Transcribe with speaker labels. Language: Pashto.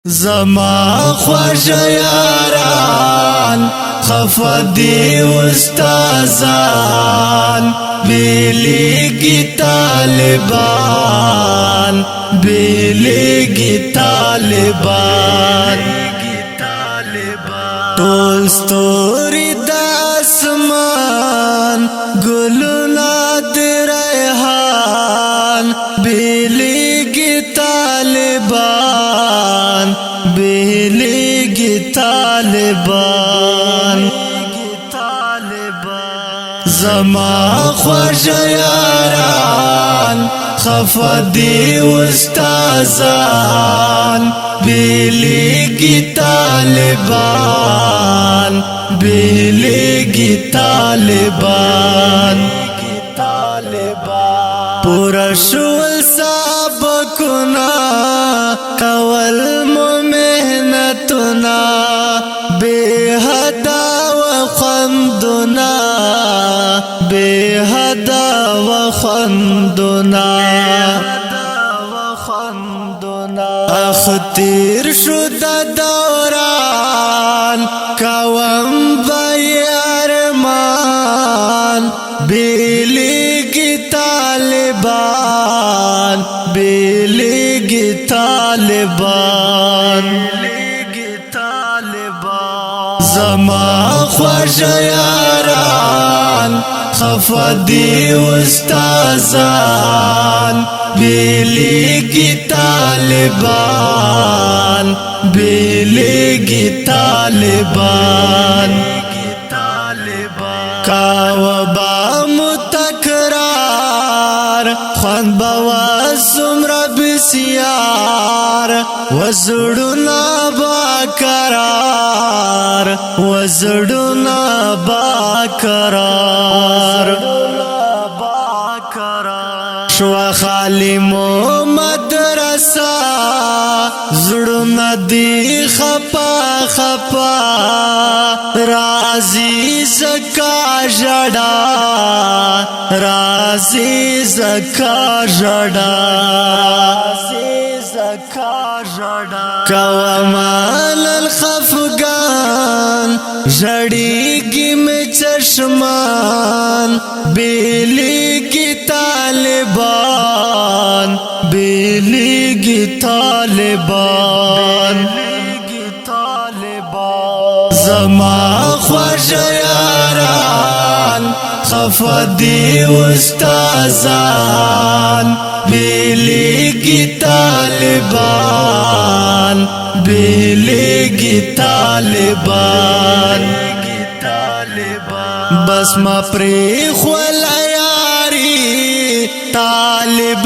Speaker 1: زما خوږ یاران خفه دي استادان، بیلیږي طالبان، بیلیږي طالبان. ټول ستوري د اسمان، ګلونه د ریحان، بیلیږي طالبان، بیلیږي طالبان. زما خوږ یاران خفه دي استادان، بیلیږي طالبان، بیلیږي طالبان. پورا شول سبقونه، کول مو مهنتونه، بے حدا و خوندونه، بے حدا و خوندونه. اختیر شو د دوران، کوم به ارمان، بیلیږي طالبان، بیلیږي طالبان. زما خوږ یاران خفه دي استادان، بیلیږي طالبان، بیلیږي طالبان. کاوه متکرار، خوند بوا سمره بسیار، وزړونه با کرار، وزړونه با کرار. شو خالی مو مدرسه، زړونه دی خپا خپا، رازی زکا جڑا، رازی زکا جڑا. کومال الخفقان، ژړېږي مې چشمان، بیلیږي طالبان، بیلیږي طالبان. زما خوږ یاران خفه دي استادان، بیلیږي طالبان، بیلیږي طالبان. بس ما پرې خول یاري طالب.